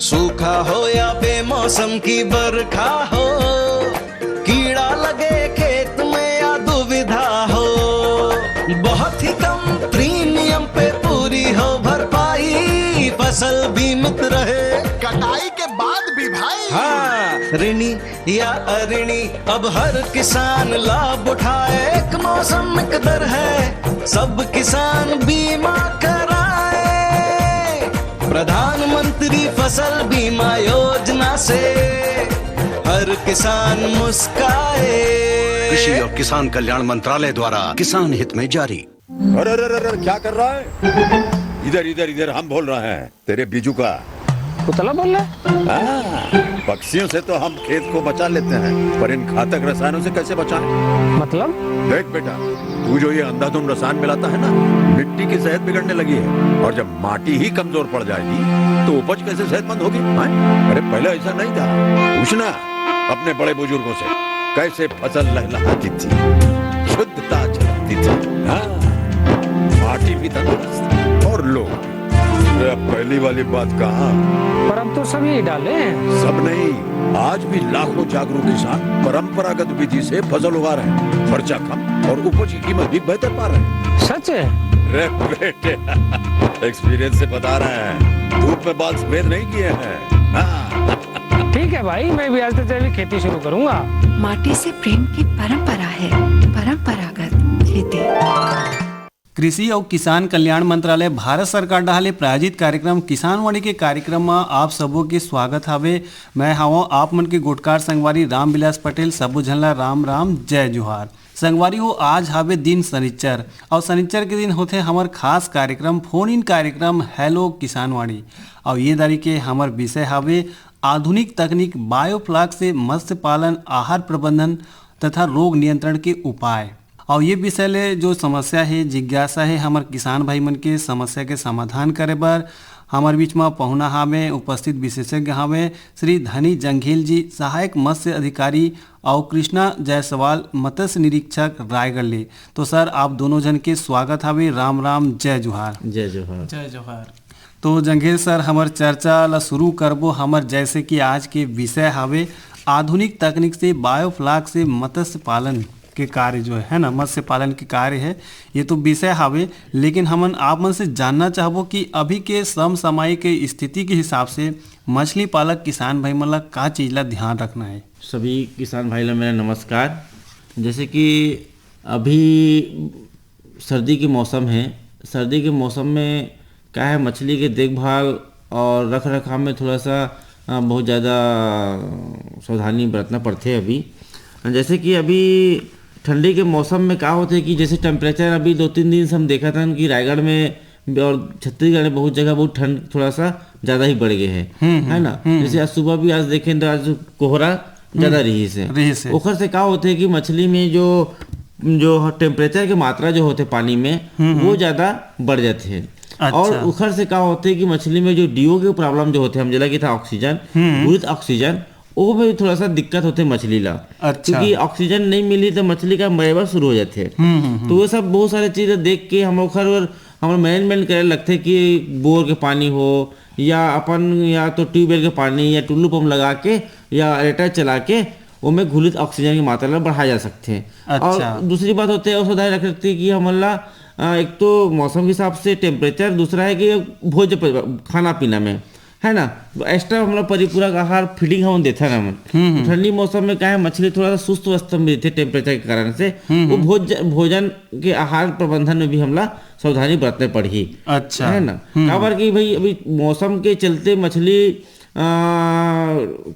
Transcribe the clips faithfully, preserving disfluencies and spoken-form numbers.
सूखा हो या बेमौसम की बरखा हो, कीड़ा लगे खेत में या दुविधा हो, बहुत ही कम प्रीमियम पे पूरी हो भरपाई, फसल बीमित रहे। कटाई के बाद भी भाई। हाँ, ऋणी या अऋणी, अब हर किसान लाभ उठाए। एक मौसम, एक दर है, सब किसान बीमा कराए। प्रधानमंत्री फसल बीमा योजना से हर किसान मुस्काए। कृषि और किसान कल्याण मंत्रालय द्वारा किसान हित में जारी। अरे, अरे, अरे, अरे, क्या कर रहा है? इधर, इधर, इधर, हम बोल रहे हैं, तेरे बीजू का। पुतला बोल रहा है? हाँ, पक्षियों से तो हम खेत को बचा लेते हैं, पर इन घातक रसायनों से कैसे बचाएं? मतलब? देख बेटा, तू जो ये अंधाधुंध रसायन मिलाता है ना, मिट्टी की सेहत बिगड़ने लगी है, और जब माटी ही कमजोर पड़ जाएगी, तो उपज कैसे सेहतमंद होगी? हाँ? अरे, पहले ऐसा नहीं था। पूछना अपने बड़े बुजुर्गों से, कैसे फसल लहलहाती थी, शुद्धता झलकती थी। हाँ, माटी भी तंदुरुस्त और लोग भी। अरे, अब पहली वाली बात कहाँ? पर अब तो सब यही डाले हैं। सब नहीं, आज भी लाखों जागरूक किसान परंपरागत विधि से फसल उगा रहे हैं। खर्चा कम और उपज की कीमत भी बेहतर पा रहे हैं। सच है? अरे बेटे, एक्सपीरियंस से बता रहे हैं, धूप में बाल सफेद नहीं किए हैं। हाँ। ठीक है भाई, मैं भी आज से जैविक खेती शुरू करूंगा। माटी से प्रेम की परंपरा है, परंपरागत खेती। कृषि अउ किसान कल्याण मंत्रालय, भारत सरकार डहार ले प्रायोजित कार्यक्रम किसानवाणी के कार्यक्रम म आप सबो के स्वागत हावे। मैं हावं आप मन के गोठकार संगवारी रामविलास पटेल। सबो झन ला राम राम, जय जोहार। संगवारी हो, आज हावे दिन सनिच्चर, अउ सनिच्चर के दिन होथे हमर खास कार्यक्रम, फोन इन कार्यक्रम हेलो किसानवाणी। अउ ये दारी के हमर विषय हावे आधुनिक तकनीक बायोफ्लॉक से मत्स्य पालन, आहार प्रबंधन तथा रोग नियंत्रण के उपाय। अउ ये विषय ले जो समस्या हे, जिज्ञासा हे हमर किसान भाई मन के, समस्या के समाधान करे बर हमर बीच म पहुना हावे, उपस्थित विशेषज्ञ हावे श्री धनी जंघेल जी, सहायक मत्स्य अधिकारी, अउ कृष्णा जायसवाल, मत्स्य निरीक्षक, रायगढ़ ले। तो सर, आप दोनों झन के स्वागत हावे। राम राम, जय जोहार। जय जोहार। जय जोहार। तो जंघेल सर, हमर चर्चा ला शुरू करबो। हमर जैसे कि आज के विषय हावे आधुनिक तकनीक से बायोफ्लॉक से मत्स्य पालन के कार्य जो है, है ना, मत्स्य पालन के कार्य है, ये तो विषय हावे। लेकिन हमन आप मन से जानना चाहबो कि अभी के समसामयिक स्थिति के हिसाब से मछली पालक किसान भाई मन ला का चीज ला ध्यान रखना है? सभी किसान भाई ला मेरा नमस्कार। जैसे कि अभी सर्दी के मौसम है, सर्दी के मौसम में क्या है, मछली के देखभाल और रख रखाव में थोड़ा सा, अ, बहुत ज़्यादा सावधानी बरतना पड़थे अभी। जैसे कि अभी ठंडी के मौसम में का होथे कि जैसे टेम्परेचर अभी दो तीन दिन से हम देखत हन कि रायगढ़ में और छत्तीसगढ़ में बहुत जगह बहुत ठंड थोड़ा सा ज़्यादा ही बढ़ गए है, हम्म, हम्म, है ना? हम्म। जैसे आज सुबह भी आज देखें तो आज कोहरा ज़्यादा हम्म। रहिस है। रहिस है। ओखर से का होथे कि मछली में जो, जो टेम्परेचर के मात्रा जो होथे पानी में, हम्म, हम्म। वो ज़्यादा बढ़ जाथे। अच्छा। और ओखर से का होथे कि मछली में जो डीओ के प्रॉब्लम जो होथे, हम जेला कहिथन ऑक्सीजन, हम्म। घुलित ऑक्सीजन, वो में भी थोड़ा सा दिक्कत होथे मछली ला। अच्छा। क्योंकि ऑक्सीजन नहीं मिली तो मछली का मरे बर शुरू हो जाथे। हम्म, हम्म, हम्म। तो वो सब बहुत सारे चीज़ें देख के हम ओखर बर, हमर मैनेजमेंट करे लगथे कि बोर के पानी हो या अपन या तो ट्यूबवेल के पानी या टुल्लू पंप लगा के या रेटर चला के ओमे घुलित ऑक्सीजन की मात्रा ला बढ़ाया जा सकथे। अच्छा। और दूसरी बात होथे, ओसो ध्यान रख सकथे कि हमन ला अ, एक तो मौसम के हिसाब से टेम्परेचर, दूसरा है कि भोज प-, खाना पीना में, है ना, एक्स्ट्रा हमला परिपूरक आहार फीडिंग हम देथन हमन। हम्म, हम्म। ठंडी मौसम में का है, मछली थोड़ा सा सुस्त अवस्था में रहिथे टेम्परेचर के कारण से, हम्म, वो हम्म। भोज-, भोजन के आहार प्रबंधन में भी हमला सावधानी बरतने पड़ही। अच्छा। है ना? हम्म। काबर कि भाई अभी मौसम के चलते मछली, अ,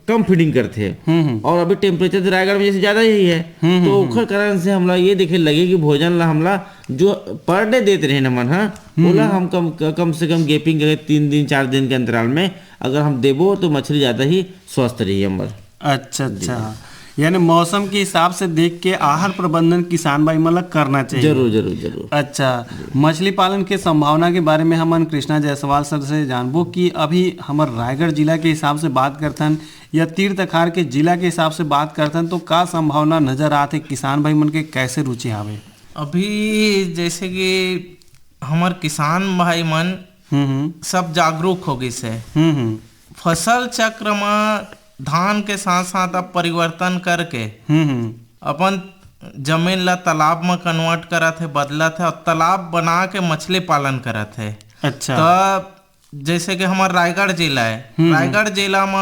कम फीडिंग करथे। हम्म, हम्म। और अभी टेम्परेचर रायगढ़ में जैसे ज्यादा ही है, हम्म, हम्म, तो हम्म। ओखर कारण से हमला ये देखे लगे कि भोजन ला हमला जो पर डे देत रहे हमन, हाँ, हम्म, ओला हम्म। हम कम, कम से कम गैपिंग करके तीन दिन, चार दिन के अंतराल में अगर हम देबो तो मछली ज्यादा ही स्वस्थ रही हमर। अच्छा, जी। अच्छा। यानी मौसम के हिसाब से देख के आहार प्रबंधन किसान भाई मन ला करना चाहिए। जरूर, जरूर, जरूर। अच्छा, जी। मछली पालन के संभावना के बारे में हमन कृष्णा जायसवाल सर से जानबो कि अभी हमर रायगढ़ जिला के हिसाब से बात करथन या तीर तखार के जिला के हिसाब से बात करथन, तो का संभावना नजर आत हे, किसान भाई मन के कैसे रुचि हावे? अभी जैसे कि हमर किसान भाई मन हम्म, हम्म। सब जागरूक हो गिस हे। हम्म, हम्म। फसल चक्र म धान के साथ-साथ अब परिवर्तन करके हम्म, हम्म। अपन जमीन ला तालाब म कन्वर्ट करत हे, बदलत हे और तालाब बना के मछली पालन करत हे। अच्छा। त जैसे कि हमर रायगढ़ जिला है, हम्म, हम्म। रायगढ़ जिला म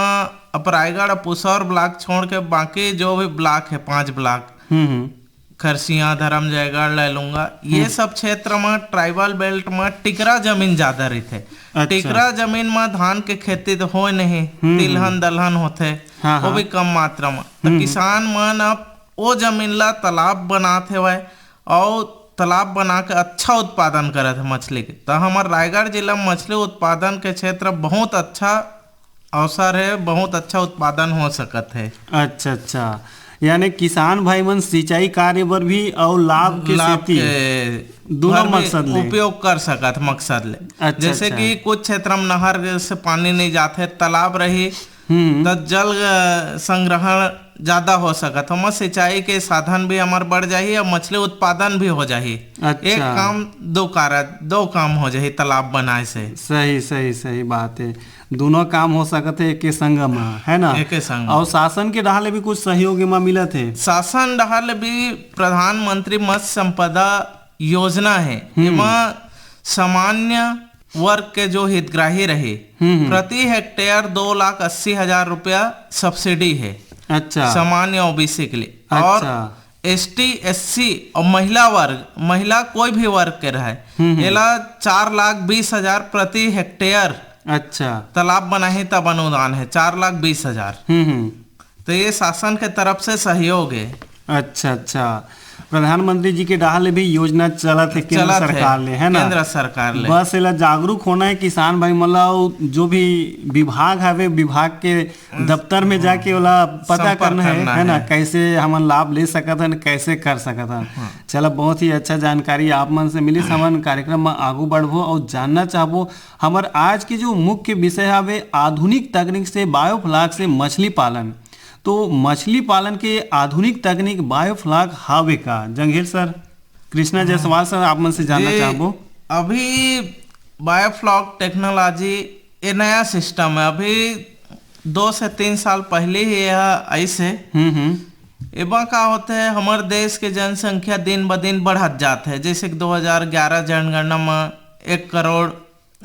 अब रायगढ़ और पुसौर ब्लॉक छोड़ के बाकी जो भी ब्लॉक है, पांच ब्लॉक, हम्म, हम्म। खरसिया, धरमजयगढ़, लैलूंगा, ये हम्म। सब क्षेत्र म ट्राइबल बेल्ट म टिकरा जमीन ज्यादा रहिथे। अच्छा। टिकरा जमीन म धान के खेती तो होय नहीं, हम्म, तिलहन हम्म। दलहन होथे, हाँ, वो हाँ। भी कम मात्रा म। तो हम्म। किसान मन अब वो जमीन ला तालाब बनात हेवय और तालाब बना के अच्छा उत्पादन करत हे मछली के। तो हमर रायगढ़ जिला म मछली उत्पादन के क्षेत्र बहुत अच्छा अवसर है, बहुत अच्छा उत्पादन हो सकत है। अच्छा, अच्छा। यानी किसान भाई मन सिंचाई कार्य बर भी और लाभ के लाभ सेती के दोनों बर भी मकसद ले। उपयोग कर सकत, मकसद ले। अच्छा, जैसे अच्छा। कि कुछ क्षेत्र में नहर से पानी नहीं जाथे, तालाब रही, हम्म। त जल, अ, संग्रहण ज्यादा हो सकत, हमर सिंचाई के साधन भी हमर बढ़ जाही और मछली उत्पादन भी हो जाही। अच्छा। एक काम दो कारज, दो काम हो जाही तालाब बनाए से। सही, सही, सही बात है। दोनों काम हो सकत हे एके संग म, है ना? एके संग म। और शासन के डहार ले भी कुछ सहयोग एमा मिलत हे? शासन डहार ले भी प्रधानमंत्री मत्स्य संपदा योजना है। हम्म। एमा सामान्य वर्ग के जो हितग्राही रही, हम्म, हम्म। प्रति हेक्टेयर दो लाख अस्सी हजार रुपया सब्सिडी है। अच्छा। सामान्य ओबीसी के लिए। और अच्छा। एसटी, एससी और महिला वर्ग, महिला कोई भी वर्ग के रहे, हम्म, हम्म। एला चार लाख बीस हजार प्रति हेक्टेयर अच्छा। तालाब बनाही तब अनुदान है, चार लाख बीस हजार। हम्म, हम्म। तो ये शासन के तरफ से सहयोग है। अच्छा, अच्छा। प्रधानमंत्री जी के डहार ले भी योजना चलत हे केंद्र चलत हे, सरकार ले, है ना? केंद्र सरकार ले। बस एला जागरूक होना है किसान भाई मन ला, अउ जो भी विभाग हवे, विभाग के दफ्तर में जाके ओला पता संपर्क करना है, करना है ना? है। कैसे हमन लाभ ले सकत हन, कैसे कर सकत हन। हाँ। चला, बहुत ही अच्छा जानकारी आप मन से मिलिस। हमन कार्यक्रम में आगू बढ़बो और जानना चाहबो, हमर आज के जो मुख्य विषय हवे आधुनिक तकनीक से बायोफ्लॉक से मछली पालन। तो मछली पालन के आधुनिक तकनीक बायोफ्लॉक हावे का? जंघेल सर, कृष्णा जायसवाल सर, आप मन से जानना जी, चाहबो। अभी बायोफ्लॉक टेक्नोलॉजी ये नया सिस्टम है, अभी दो से तीन साल पहले ही यह आइस हे। हम्म, हम्म। एमा का होथे, हमर देश के जनसंख्या दिन ब दिन बढ़त जात हे। जैसे कि दो हज़ार ग्यारह जनगणना म एक करोड़,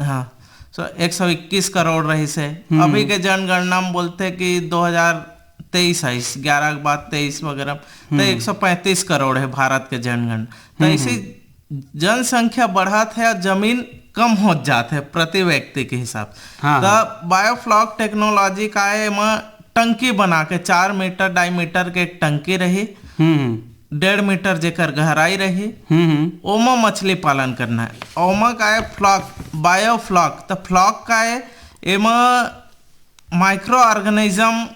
हाँ, सो एक सौ इक्कीस करोड़ रहिस हे। हम्म। अभी के जनगणना म बोलथे कि दो हज़ार तेईस आइस, ग्यारह के बाद तेईस वगैरह, तो हम्म। एक सौ पैंतीस करोड़ है भारत के जनगणना। तो हम्म, ऐसे हम्म। जनसंख्या बढ़त है और जमीन कम होत जात है प्रति व्यक्ति के हिसाब से। हाँ, तो हाँ। बायोफ्लॉक टेक्नोलॉजी का है, एमा टंकी बना के, चार मीटर डायमीटर के एक टंकी रही, हम्म, हम्म। डेढ़ मीटर जेकर गहराई रही, हम्म, हम्म। ओमा मछली पालन करना है। ओमा का है फ्लॉक, बायोफ्लॉक, तो फ्लॉक का है, एमा माइक्रो ऑर्गेनिज्म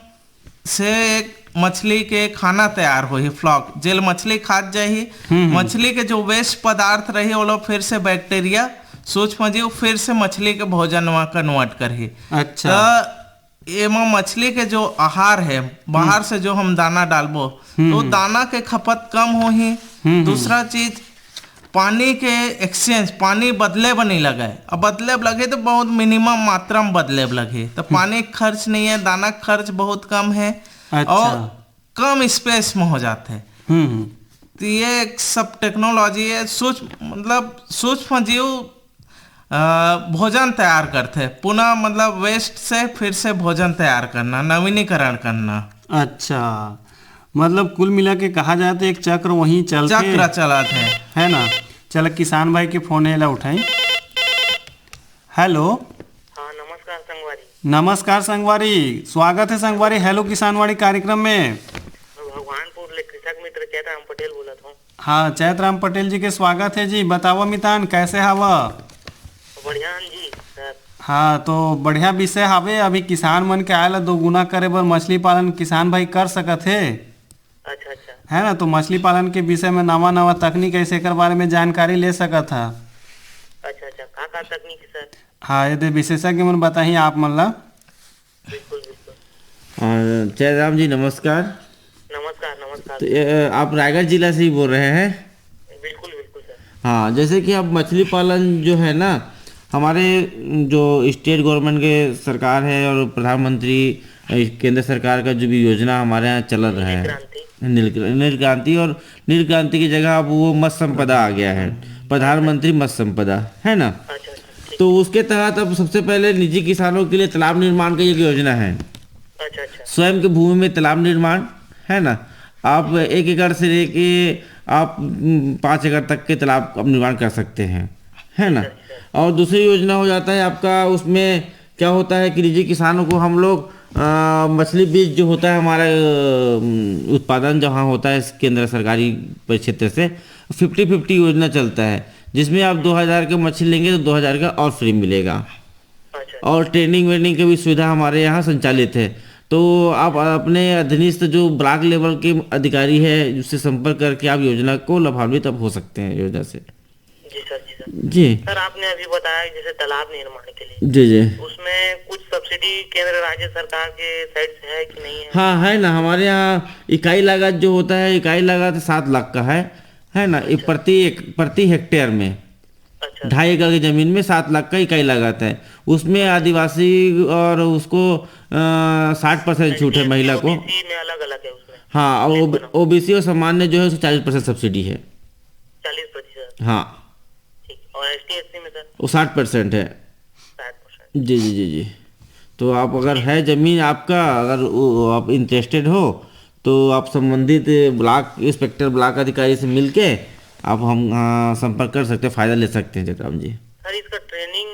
से एक मछली के खाना तैयार होही, फ्लॉक, जेल मछली खात जाही। हम्म, हम्म। मछली के जो वेस्ट पदार्थ रही, ओला फिर से बैक्टीरिया, सूक्ष्म जीव, फिर से मछली के भोजन में कन्वर्ट करही। अच्छा। त एमा मछली के जो आहार है, बाहर हम्म। से जो हम दाना डालबो, हम्म, तो हम्म। दाना के खपत कम होही। हम्म, हम्म। दूसरा चीज, पानी के एक्सचेंज, पानी बदले बर नहीं लगे। अब बदले बर लगे तो बहुत मिनिमम मात्रा में बदले बर लगे, तो हम्म। पानी के खर्च नहीं है, दाना के खर्च बहुत कम है अच्छा। और कम स्पेस में हो जाते हैं। हम्म, हम्म। तो ये एक सब टेक्नोलॉजी है, सूक्ष्म, मतलब सूक्ष्म जीव अ, भोजन तैयार करते हैं, पुनः मतलब वेस्ट से फिर से भोजन तैयार करना, नवीनीकरण करना। अच्छा, मतलब कुल मिला के कहा जाए तो एक चक्र वहीं चलते चक्र चलत है। है ना? चल, किसान भाई के फोन एला उठाई। हेलो। हाँ, नमस्कार संगवारी। नमस्कार संगवारी, स्वागत है संगवारी हेलो किसानवाड़ी कार्यक्रम में। भगवानपुर ले कृषक मित्र चैतराम पटेल बोलत हूँ। हाँ, चैतराम पटेल जी के स्वागत है जी। बतावा मितान, कैसे हवा? बढ़िया हन जी सर। हाँ, तो बढ़िया विषय हावे, अभी किसान मन के आय ला दोगुना करे बर मछली पालन किसान भाई कर सकत हे। अच्छा, अच्छा। है ना, तो मछली पालन के विषय में नवा नवा तकनीक ऐसे एकर बारे में जानकारी ले सकत हा। अच्छा, अच्छा, का का तकनीक है सर? हाँ, ये दे विशेषज्ञ मन बताही आप मन ला। बिल्कुल, बिल्कुल। अ, जयराम जी, नमस्कार। नमस्कार, नमस्कार। तो, अ, आप रायगढ़ जिला से ही बोल रहे हैं? बिल्कुल, बिल्कुल सर। हाँ, जैसे कि अब मछली पालन जो है ना, हमारे जो स्टेट गवर्नमेंट के सरकार है और प्रधानमंत्री, अ, केंद्र सरकार का जो भी योजना हमारे यहाँ चल रहा है, नील क्रांति। नील क्र-, नील क्रांति, और नील क्रांति की जगह अब वो मत्स्य संपदा आ गया है, प्रधानमंत्री मत्स्य संपदा, है ना? अच्छा, अच्छा, ठीक। तो उसके तहत अब सबसे पहले निजी किसानों के लिए तालाब निर्माण का एक योजना है। अच्छा, अच्छा। स्वयं के भूमि में तालाब निर्माण, है ना? आप एक एकड़ से लेके आप, उम, पाँच एकड़ तक के तालाब आप निर्माण कर सकते हैं, है ना? अच्छा, अच्छा। और दूसरी योजना हो जाता है आपका, उसमें क्या होता है कि निजी किसानों को हम लोग, अ, मछली बीज जो होता है हमारा, अ, उत्पादन जहाँ होता है केंद्र सरकारी क्षेत्र से, फिफ्टी फिफ्टी योजना चलता है, जिसमें आप दो हज़ार के मछली लेंगे तो दो हज़ार का और फ्री मिलेगा। अच्छा। और ट्रेनिंग वेनिंग की भी सुविधा हमारे यहाँ संचालित है। तो आप अपने अधीनस्थ जो ब्लॉक लेवल के अधिकारी है, उससे संपर्क करके आप योजना को लाभान्वित आप हो सकते हैं, योजना से। जी सर, जी सर। जी। सर, आपने अभी बताया जैसे तालाब निर्माण के लिए, जी, जी। उसमें कुछ सब्सिडी केंद्र राज्य सरकार के साइड से है कि नहीं है? हाँ, है ना, हमारे यहाँ इकाई लागत जो होता है, इकाई लागत सात लाख का है, है ना, ये अच्छा। प्रति एक, प्रति हेक्टेयर में, अच्छा। ढाई एकड़ की जमीन में सात लाख का इकाई लागत है, उसमें आदिवासी और उसको, अ, साठ परसेंट छूट है महिला को। ओबीसी में अलग-अलग है उसमें। हाँ, और रेट ओब-, बना। ओबीसी और सामान्य जो है उसको चालीस परसेंट सब्सिडी है। चालीस प्रतिशत? हाँ। ठीक। और एसटी, एससी में सर? वो साठ परसेंट है। साठ परसेंट। जी, जी, जी, जी। तो आप अगर है ज़मीन आपका, अगर वो आप इंटरेस्टेड हो, तो आप संबंधित ब्लॉक इंस्पेक्टर, ब्लॉक अधिकारी से मिलके आप हम, हाँ, संपर्क कर सकते हैं, फ़ायदा ले सकते हैं जयराम जी। सर, इसका ट्रेनिंग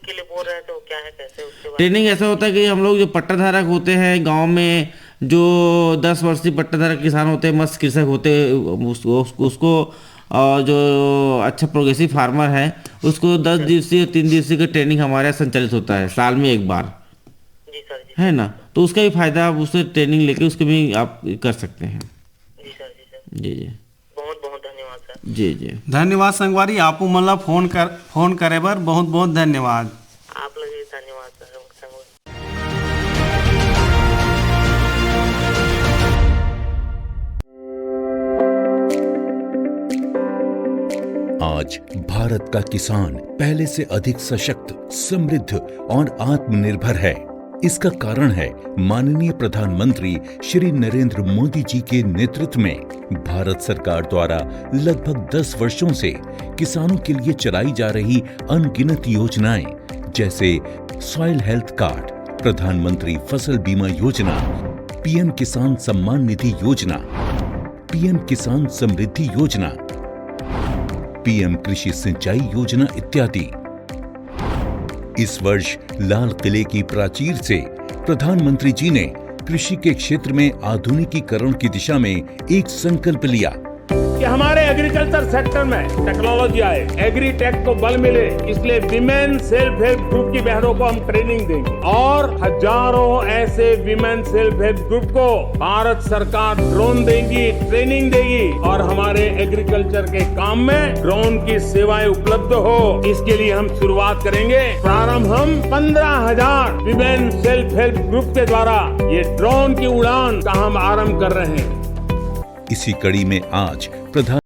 के लिए बोल रहे हैं, तो क्या है, कैसे, उसके बारे में? ट्रेनिंग ऐसा होता है कि हम लोग जो पट्टाधारक होते हैं गांव में, जो दस वर्षीय पट्टाधारक किसान होते हैं, मत्स्य कृषक होते हैं, उस, उस, उसको, और जो अच्छा प्रोग्रेसिव फार्मर है, उसको दस दिवसीय, तीन दिवसीय का ट्रेनिंग हमारे यहाँ संचालित होता है साल में एक बार, जी सर, जी। है ना? तो उसका भी फ़ायदा, आप उससे ट्रेनिंग लेके उसको भी आप कर सकते हैं। जी सर, जी सर। जी, जी। बहुत बहुत धन्यवाद सर। जी, जी। धन्यवाद संगवारी, आपो मन ला फोन कर, फोन करे बर बहुत बहुत धन्यवाद। आप ला भी धन्यवाद सर, संगवारी। आज भारत का किसान पहले से अधिक सशक्त, समृद्ध और आत्मनिर्भर है। इसका कारण है माननीय प्रधानमंत्री श्री नरेंद्र मोदी जी के नेतृत्व में भारत सरकार द्वारा लगभग दस वर्षों से किसानों के लिए चलाई जा रही अनगिनत योजनाएं, जैसे सॉइल हेल्थ कार्ड, प्रधानमंत्री फसल बीमा योजना, पीएम किसान सम्मान निधि योजना, पीएम किसान समृद्धि योजना, पीएम कृषि सिंचाई योजना इत्यादि। इस वर्ष लाल किले की प्राचीर से प्रधानमंत्री जी ने कृषि के क्षेत्र में आधुनिकीकरण की दिशा में एक संकल्प लिया कि हमारे एग्रीकल्चर सेक्टर में टेक्नोलॉजी आए, एग्री टेक को बल मिले, इसलिए विमेन सेल्फ हेल्प ग्रुप की बहनों को हम ट्रेनिंग देंगे और हजारों ऐसे विमेन सेल्फ हेल्प ग्रुप को भारत सरकार ड्रोन देगी, ट्रेनिंग देगी और हमारे एग्रीकल्चर के काम में ड्रोन की सेवाएं उपलब्ध हो, इसके लिए हम शुरुआत करेंगे। प्रारंभ हम पन्द्रह हज़ार विमेन सेल्फ हेल्प ग्रुप के द्वारा ये ड्रोन की उड़ान का हम आरंभ कर रहे हैं। इसी कड़ी में आज प्रधान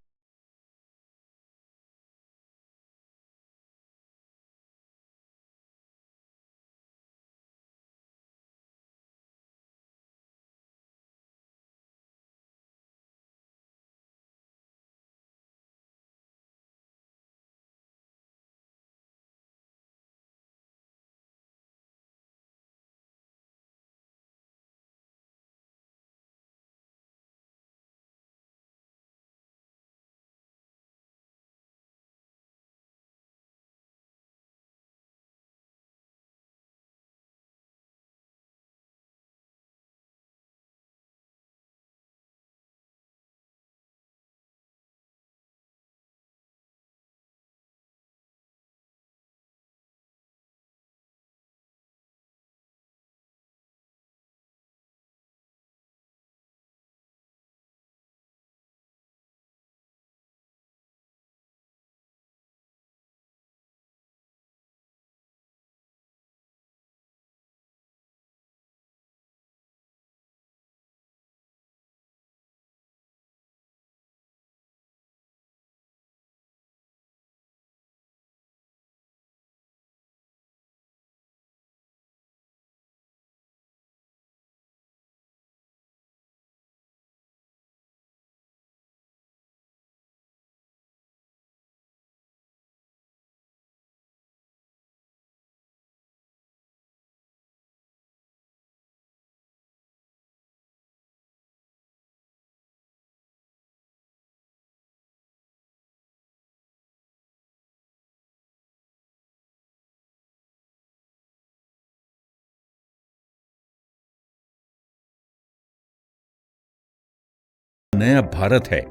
नया भारत है,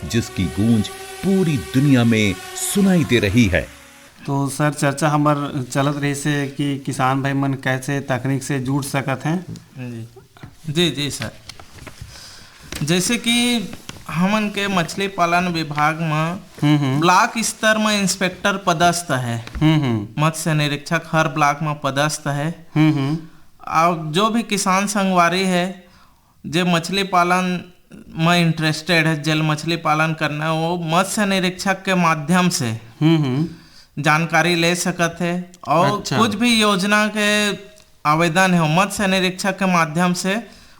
जिसकी गूंज पूरी दुनिया में सुनाई दे रही है। तो सर, चर्चा हमर चलत रहिस हे कि किसान भाई मन कैसे तकनीक से जुड़ सकत हैं। जी। जी, जी सर। जैसे कि हमन के मछली पालन विभाग म हम्म, हम्म। ब्लॉक स्तर म इंस्पेक्टर पदस्थ है। हम्म, हम्म। मत्स्य निरीक्षक हर ब्लॉक म पदस्थ है। हम्म, हम्म। और जो भी किसान संगवारी है, जे मछली पालन म इंटरेस्टेड है, जेल मछली पालन करना है, वो मत्स्य निरीक्षक के माध्यम से हम्म, हम्म। जानकारी ले सकत है और अच्छा। कुछ भी योजना के आवेदन है, वो मत्स्य निरीक्षक के माध्यम से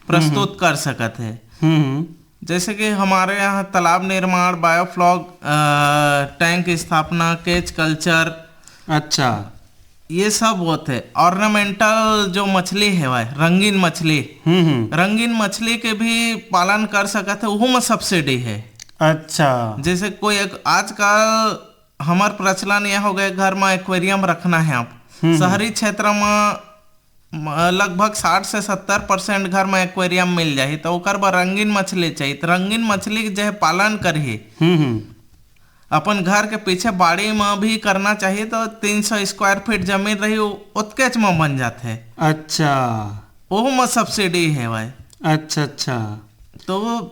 प्रस्तुत हम्म। कर सकत है। हम्म, हम्म। जैसे कि हमारे यहाँ तालाब निर्माण, बायोफ्लॉग, अ, टैंक स्थापना, केज कल्चर, अच्छा। ये सब होत है। ऑर्नामेंटल जो मछली है भाई, रंगीन मछली, हम्म, हम्म। रंगीन मछली के भी पालन कर सकत है, उहू में सब्सिडी है। अच्छा। जैसे कोई एक, आजकल हमर प्रचलन यह हो गए, घर में एक्वेरियम रखना है आप। हम्म, हम्म। शहरी क्षेत्र में म-, लगभग साठ से सत्तर परसेंट घर में एक्वेरियम मिल जाही, तो ओकर बर रंगीन मछली चाहिए। तो रंगीन मछली के जे पालन करही, हम्म, हम्म। अपन घर के पीछे बाड़ी में भी करना चाहिए, तो तीन सौ स्क्वायर फीट जमीन रही, वो ओतकेच में बन जाथे। अच्छा। ओहू में सब्सिडी है भाई। अच्छा, अच्छा। तो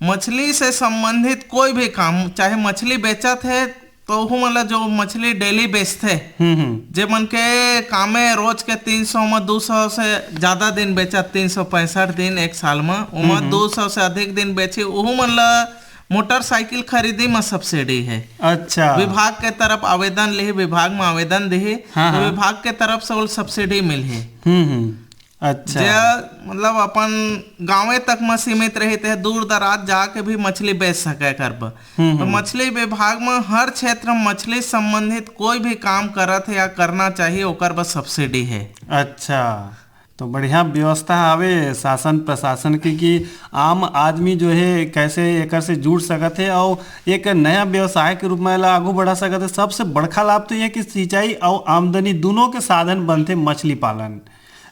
मछली से संबंधित कोई भी काम, चाहे मछली बेचत है, तो ओहू मन ला जो मछली डेली बेचथे, हम्म, हम्म। जे मन के कामे रोज के तीन सौ में दो सौ से ज्यादा दिन बेचत, तीन सौ पैंसठ दिन एक साल में, ओमा हम्म, हम्म। दो सौ से अधिक दिन बेची, ओहू मन ला मोटरसाइकिल खरीदी में सब्सिडी है। अच्छा। विभाग के तरफ आवेदन लिही, विभाग में आवेदन दिही, हाँ, तो हाँ। विभाग के तरफ से ओला सब्सिडी मिलही। हम्म, हम्म। अच्छा। जे मतलब अपन गांवे तक म सीमित रही, ते दूर दराज जाके भी मछली बेच सके करब। हम्म, तो हम्म। मछली विभाग म हर क्षेत्र म मछली संबंधित कोई भी काम करत है या करना चाहिए, ओकर बर सब्सिडी है। अच्छा, तो बढ़िया व्यवस्था हवे शासन प्रशासन की कि आम आदमी जो है कैसे एकर से जुड़ सकत है और एक नया व्यवसाय के रूप में एला आगू बढ़ा सकत है। सबसे बड़का लाभ तो ये कि सिंचाई और आमदनी दोनों के साधन बनथे मछली पालन,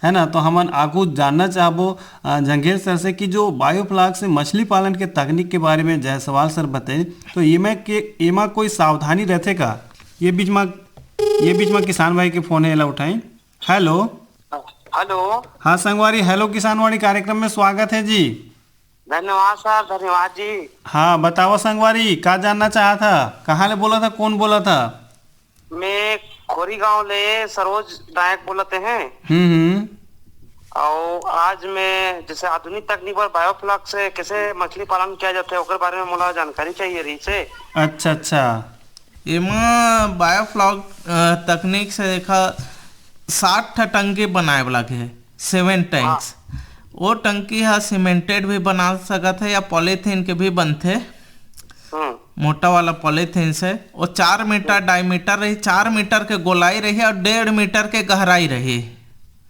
है ना। तो हमन आगू जानना चाहबो, अ, जंघेल सर से कि जो बायोफ्लॉक से मछली पालन के तकनीक के बारे में जायसवाल सर बताइन, तो एमा के, एमा कोई सावधानी रहथे का? ये बीच में, ये बीच में किसान भाई के फोन है, एला उठाएं। हेलो। हेलो। हाँ संगवारी, हेलो किसानवाणी कार्यक्रम में स्वागत है जी। धन्यवाद सर, धन्यवाद जी। हाँ बताओ संगवारी, का जानना चाहा था, कहाँ ले बोला था, कौन बोला था? मैं खोरी गांव ले सरोज नायक बोलते हैं। हम्म, हम्म। और आज मैं जैसे आधुनिक तकनीक पर बायोफ्लॉक से कैसे मछली पालन किया जाता है, ओकर बारे में मोला जानकारी चाहिए रही से। अच्छा, अच्छा। एमा बायोफ्लॉक, अ, तकनीक से देखा साठ ठा टंकी बनाए वाला के सेवन टैंक्स। वो टंकी हा सीमेंटेड भी बना सकत है या पॉलीथीन के भी बनथे। हम्म। मोटा वाला पॉलीथीन से वो चार मीटर डायमीटर रही, चार मीटर के गोलाई रही और डेढ़ मीटर के गहराई रही।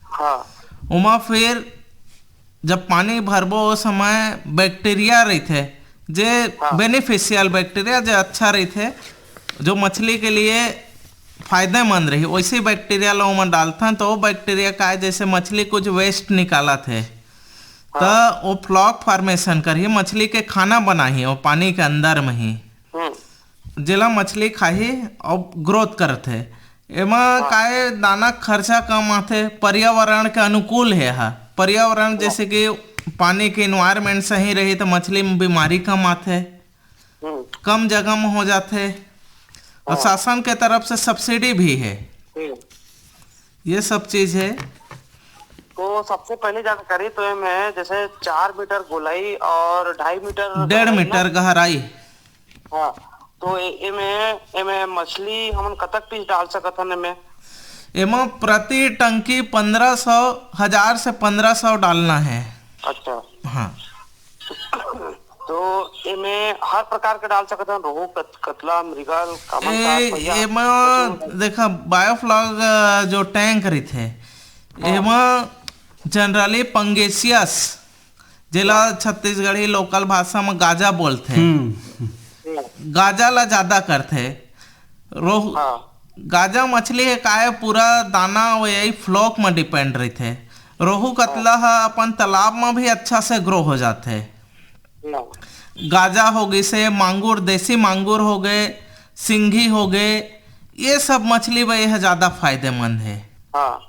हाँ। ओमा फिर जब पानी भरबो, ओ समय बैक्टीरिया रहिथे, जे हाँ। बेनिफिशियल बैक्टीरिया, जे अच्छा रहिथे, जो मछली के लिए फायदेमंद रही, वैसे बैक्टीरिया ला ओमा डालथन, तो वो बैक्टीरिया का है, जैसे मछली कुछ वेस्ट निकालत है, हाँ। त वो फ्लॉक फॉर्मेशन करही, मछली के खाना बनाही, वो पानी के अंदर में ही, हम्म। जेला मछली खाही और ग्रोथ करथे। एमा हाँ। काय दाना खर्चा कम आथे, पर्यावरण के अनुकूल हे हा। पर्यावरण हाँ। जैसे कि पानी के एनवायरनमेंट सही रही तो मछली में बीमारी कम आथे, हम्म। कम जगह में हो जाथे और हाँ। शासन के तरफ से सब्सिडी भी है। हम्म। ये सब चीज है। तो सबसे पहले जानकारी तो ये में जैसे चार मीटर गोलाई और ढाई मीटर डेढ़ गहराई ना? मीटर गहराई। हाँ, तो ए-, एमे, एमे मछली हमन कतक पीस डाल सकत हन एमे? एमा प्रति टंकी पन्द्रह सौ, हजार से पन्द्रह सौ डालना है। अच्छा। हाँ। तो एमे हर प्रकार के डाल सकत हन, रोहू, कत-, कतला, मृगल, कामन ए-, कार्प, भैया, एमा कचू। देखा, बायोफ्लॉग, अ, जो टैंक रहिथे, हाँ। एमा जनरली पंगेसियस, जेला हाँ। छत्तीसगढ़ी लोकल भाषा में गाजा बोलथे। हम्म। गाजा ला ज्यादा करथे। रोहू, हाँ। गाजा मछली हे काय पूरा दाना वो यही फ्लॉक में डिपेंड रहिथे। रोहू कतला हाँ। ह अपन तालाब में भी अच्छा से ग्रो हो जाथे। हाँ। गाजा हो गइसे, मांगुर, देसी मांगुर हो गए, सिंघी हो गए, ये सब मछली बर यह ज्यादा फायदेमंद है। हाँ।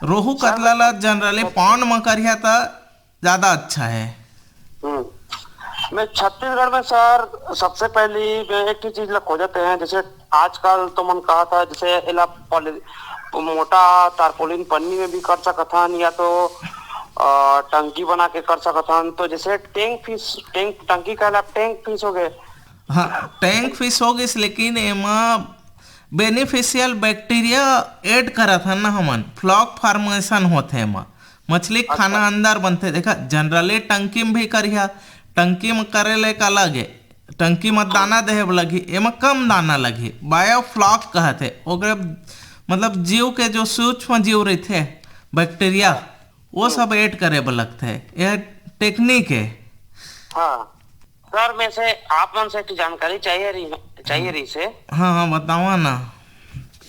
रोहू सर, कतला ला जनरली पौंड म करिहा त ज्यादा अच्छा है। हम्म। मैं छत्तीसगढ़ में सर, सबसे पहली मैं एक ही चीज ला खोजते हैं, जैसे आजकल तो मन कहा था, जैसे एला पॉली-, मोटा तारपोलिन पन्नी में भी कर सकत हन, या तो, अ, टंकी बना के कर सकत हन। तो जैसे टैंक फिश, टैंक, टंकी कहला, टैंक फिश हो गए। हाँ, टैंक फिश हो गइस, लेकिन एमा बेनिफिशियल बैक्टीरिया ऐड करत हन ना हमन, फ्लॉक फॉर्मेशन होथे एमा, मछली के खाना अच्छा। अंदर बनथे। देखा, जनरली टंकी में भी करिहा, टंकी में करे ले का लगे, टंकी में दाना देहे बर लगही, एमा कम दाना लगही, बायोफ्लॉक कहथे ओकरे, मतलब जीव के जो सूक्ष्म जीव रहिथे, बैक्टीरिया, वो सब ऐड करे बर लगथे। यह टेक्निक है। हाँ। सर, मैं से आप मन से एक जानकारी चाहिए रही, चाहिए रही से। हाँ, हाँ, बतावा ना।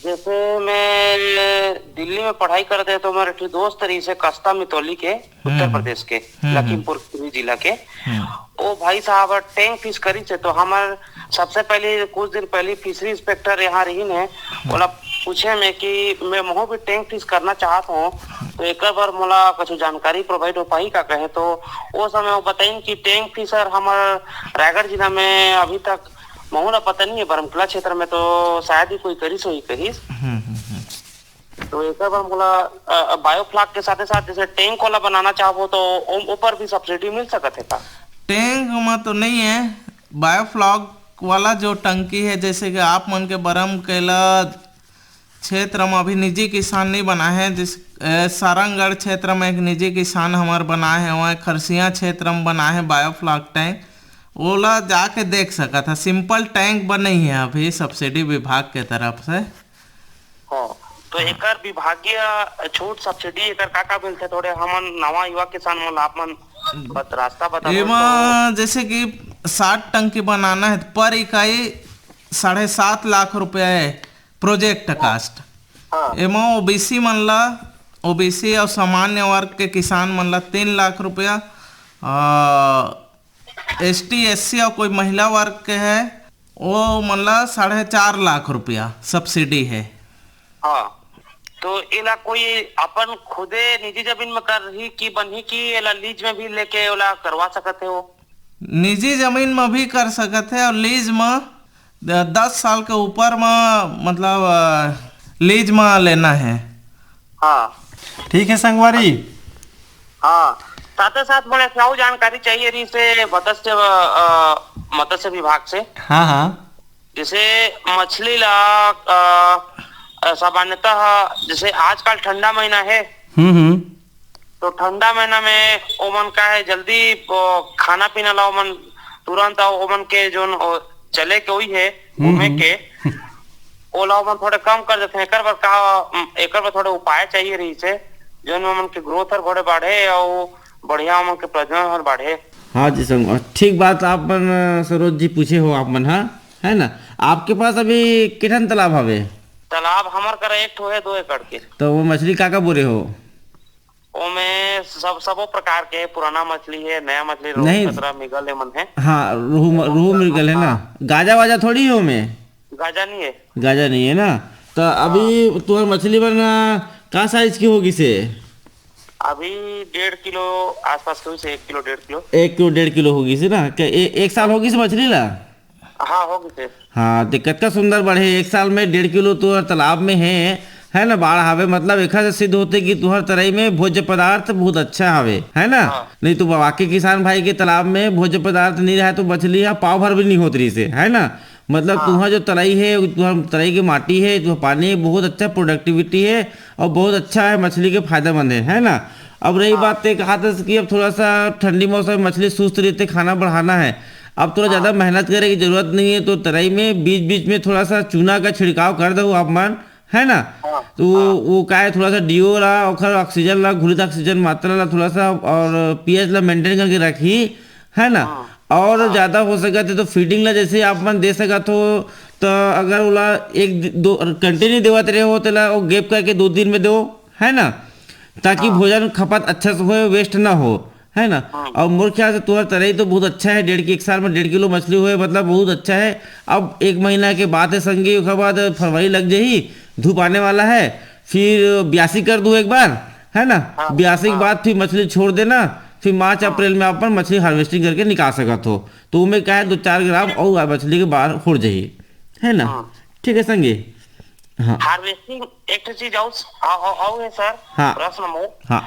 जैसे मैं दिल्ली में पढ़ाई करते तो मेरे एक दोस्त रही से कस्ता मितौली के, उत्तर हम्म। प्रदेश के, हम्म, हम्म। लखीमपुर खीरी जिला के। हम्म। वो भाई साहब टैंक फिश करी से, तो हमार सबसे पहले कुछ दिन पहले फिशरी इंस्पेक्टर यहाँ रही ने, बोला पूछे में कि मैं महू भी टैंक फिश करना चाहत हूँ, तो एकर बर मोला कुछ जानकारी प्रोवाइड हो पाही का कहे, तो वो समय वो बताइन कि टैंक फिशर हमर रायगढ़ जिला में अभी तक महू ला पता नहीं है, बरमकला क्षेत्र में तो शायद ही कोई करिस होही कहिस। हम्म, हम्म, हम्म। तो एकर बर मोला, अ, बायोफ्लॉक के साथे साथ जैसे टैंक वाला बनाना चाहबो तो ओ-, ऊपर भी सब्सिडी मिल सकत है का? टैंक में तो नहीं है, बायोफ्लॉक वाला जो टंकी है, जैसे कि आप मन के बरमकला क्षेत्र में अभी निजी किसान नहीं बना है, जिस, अ, सारंगढ़ क्षेत्र में एक निजी किसान हमार बना है, वहाँ खरसिया क्षेत्र में बना है बायोफ्लॉक टैंक, ओला जाके देख सकत है। सिंपल टैंक बनई है अभी सब्सिडी विभाग के तरफ से। हाँ, तो एकर विभागीय छूट, सब्सिडी, एकर का का मिलथे? थोड़े हमन नवा युवा किसान मन ला आप मन बत-, रास्ता बताबो एमा तो। जैसे कि साठ टंकी बनाना है, पर इकाई साढ़े सात लाख रुपया है प्रोजेक्ट हाँ। कास्ट। हाँ। एमा ओबीसी मन ला, ओबीसी और सामान्य वर्ग के किसान मन ला तीन लाख रुपया, आ, एसटी, एससी और कोई महिला वर्ग के है, वो मन ला साढ़े चार लाख रुपया सब्सिडी है। हाँ, तो एला कोई अपन खुदे निजी जमीन में करही कि बनही कि एला लीज में भी लेके ओला करवा सकत है वो? निजी जमीन में भी कर सकत है और लीज में द-, दस साल के ऊपर में, मतलब, अ, लीज में लेना है। हाँ। ठीक है संगवारी। हाँ, साथे साथ मोला एक अउ जानकारी चाहिए रही से मत्स्य, अ, मत्स्य विभाग से। हाँ, हाँ। जैसे मछली ला, अ, अ, सामान्यतः जैसे आजकल ठंडा महीना है, हम्म, हम्म। तो ठंडा महीना में ओमन का है जल्दी, अ, खाना पीना ला ओमन तुरंत, अउ ओमन के जोन, अ, चले के वही है, हम्म, घूमे हम्म। के, ओला ओमन थोड़े कम कर देथे। एकर बर का, एकर बर थोड़े उपाय चाहिए रही से, जोन ओमन के ग्रोथ हर घोड़े बाढ़े अउ बढ़िया ओमन के प्रजनन हर बाढ़े। हाँ जी संग, ठीक बात आप मन, अ, सरोज जी पूछे हो आप मन, हाँ, है ना? आपके पास अभी किठन तालाब हवे? तालाब हमर करा एक ठो है, दो एकड़ के। तो वो मछली का का बोरे हो? ओमे सब, सबो प्रकार के, पुराना मछली है, नया मछली, रोहू, नहीं। कतरा, मृगल, ये मन है। हाँ, रोहू म-, रोहू, मृगल है ना? हाँ। गाजा वाजा थोड़ी है ओमे? गाजा नहीं है। गाजा नहीं है ना? तो अभी हाँ। तुम्हार मछली बर ना का साइज की होगी से? अभी डेढ़ किलो आसपास की होगी से, एक किलो, डेढ़ किलो। एक किलो, डेढ़ किलो होगी से ना? क्या ए-, एक साल होगी से मछली ला? हाँ, हो गइसे। हाँ, ते कतका सुंदर बढ़े, एक साल में डेढ़ किलो तुहर तालाब में है, है ना, बाढ़ आवे, मतलब एखर से सिद्ध होथे कि तुहर तरई में भोज्य पदार्थ बहुत अच्छा हवे, है ना? हाँ। नहीं तो बाकी किसान भाई के तालाब में भोज्य पदार्थ नहीं रहे तो मछली हा पाव भर भी नहीं होत रहिसे, है ना? मतलब हाँ। तुहर जो तरई है, तुहर तरई के माटी है, तुहर पानी है, बहुत अच्छा प्रोडक्टिविटी है और बहुत अच्छा है, मछली के फायदेमंद है, है ना? अब रही हाँ। बात, ते कहा था कि अब थोड़ा सा ठंडी मौसम में मछली सुस्त रहिथे, खाना बढ़ाना है, अब थोड़ा हाँ। ज्यादा मेहनत करे की जरूरत नहीं है, तो तरई में बीच बीच में थोड़ा सा चूना का छिड़काव कर दो आप मन, है ना? हाँ, तो वो, हाँ। वो का है, थोड़ा सा डीओ ला, ओखर ऑक्सीजन ला, घुलित ऑक्सीजन मात्रा ला थोड़ा सा, और पीएच ला मेंटेन करके रखी, है ना? हाँ। और हाँ। ज्यादा हो सकत है तो फीडिंग ला जैसे आप मन दे सकत हो, तो अगर ओला एक दि-, दो कंटिन्यू देवत रहे हो, तो ला वो गैप करके दो दिन में दो, है ना? ताकि हाँ। भोजन खपत अच्छा से होए, वेस्ट ना हो। है ना? और मोर ख्याल से तुहर तरई तो बहुत अच्छा है, डेढ़ की एक साल में डेढ़ किलो मछली हुए, मतलब बहुत अच्छा है। अब एक महीना के बात है संगी, ओकर बाद फरवरी लग जाही, धूप आने वाला है, फिर ब्यासी कर दू एक बार, है ना? ब्यासी के बाद फिर मछली छोड़ देना, फिर मार्च अप्रैल में अपन मछली हार्वेस्टिंग करके निकाल सकत हो। तो उमें क्या है, दो चार ग्राम और मछली के बाहर हो जाही, है ना? ठीक है संगी। हाँ। हार्वेस्टिंग एक ठो चीज और, और, और है सर, हाँ। प्रश्न मोर। हाँ।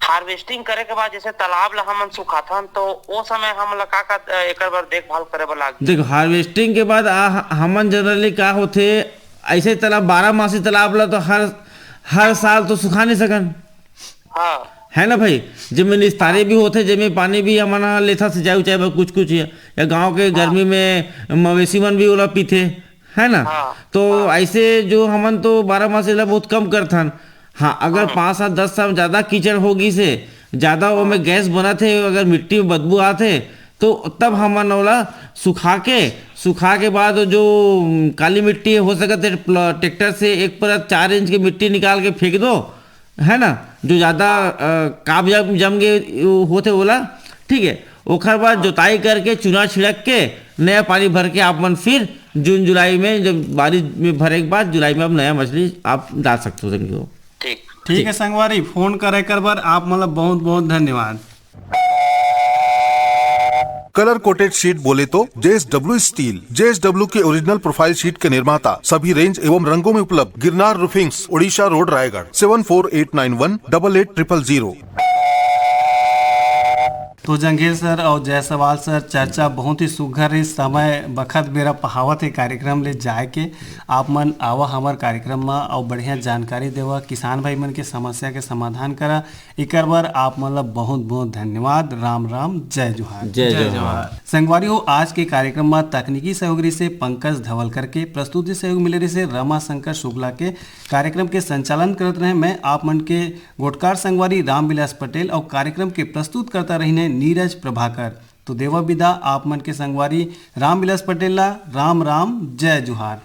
हार्वेस्टिंग करे के बाद जैसे तालाब ला हमन सुखाथन, तो ओ समय हमन ला का का, अ, एकर बर देखभाल करे बर लागही? देखो, हार्वेस्टिंग के बाद आ, हमन जनरली का होथे, ऐसे तालाब, बारह मासी तालाब ला तो हर हर साल तो सुखा नहीं सकन। हाँ। है ना भाई? जेमे निस्तारी भी होथे, जेमे पानी भी हमन ह लेथन सिंचाई उचाई बर कुछ कुछ, या, या गांव के गर्मी में मवेशी मन भी ओला पीथे, है ना? हाँ। तो ऐसे जो हमन तो बारह मासी ला बहुत कम करथन। हाँ, अगर पाँच सात दस साल ज्यादा कीचड़ हो गिस हे, ज्यादा ओमे गैस बनत हे, अगर मिट्टी में बदबू आत हे, तो तब हमन ओला सुखा के, सुखा के बाद जो, उम, काली मिट्टी हो सकत हे, प्ल-, ट्रैक्टर से एक परत चार इंच के मिट्टी निकाल के फेंक दो, है ना, जो ज्यादा, अ, काब जम, जम के वो होथे ओला, ठीक है। ओखर बाद जोताई करके, चूना छिड़क के, नया पानी भर के आप मन फिर जून जुलाई में, जब बारिश में भरे के बाद जुलाई में आप नया मछली आप डाल सकते हो संगी हो। ठीक। ठीक है संगवारी, फोन करे कर बर आप मन ला बहुत बहुत धन्यवाद। कलर कोटेड शीट बोले तो जेएसडब्ल्यू स्टील, जेएसडब्ल्यू के ओरिजिनल प्रोफाइल शीट के निर्माता, सभी रेंज एवं रंगों में उपलब्ध। गिरनार रूफिंग्स, ओडिशा रोड, रायगढ़, सेवन फोर एट नाइन वन डबल एट ट्रिपल जीरो। तो जंगेल सर और जायसवाल सर, चर्चा बहुत ही सुघर रही, समय बखत बेरा पहावत है कार्यक्रम ले जाए के। आप मन आवा हमर कार्यक्रम में और बढ़िया जानकारी देवा, किसान भाई मन के समस्या के समाधान करा। एकर बर आप मन ला बहुत बहुत धन्यवाद। राम राम, जय जोहार। जय जय जोहार। जोहार। संगवारी हो, आज के कार्यक्रम में तकनीकी सहयोग रहिसे पंकज धवलकर के, प्रस्तुति सहयोग मिले रहिसे रमा शंकर शुक्ला के। कार्यक्रम के संचालन करत रहे मैं आप मन के गोठकार संगवारी रामविलास पटेल और कार्यक्रम के प्रस्तुतकर्ता रहिन हे नीरज प्रभाकर। तो देवा विदा आप मन के संगवारी रामविलास पटेल ला। राम राम, जय जोहार।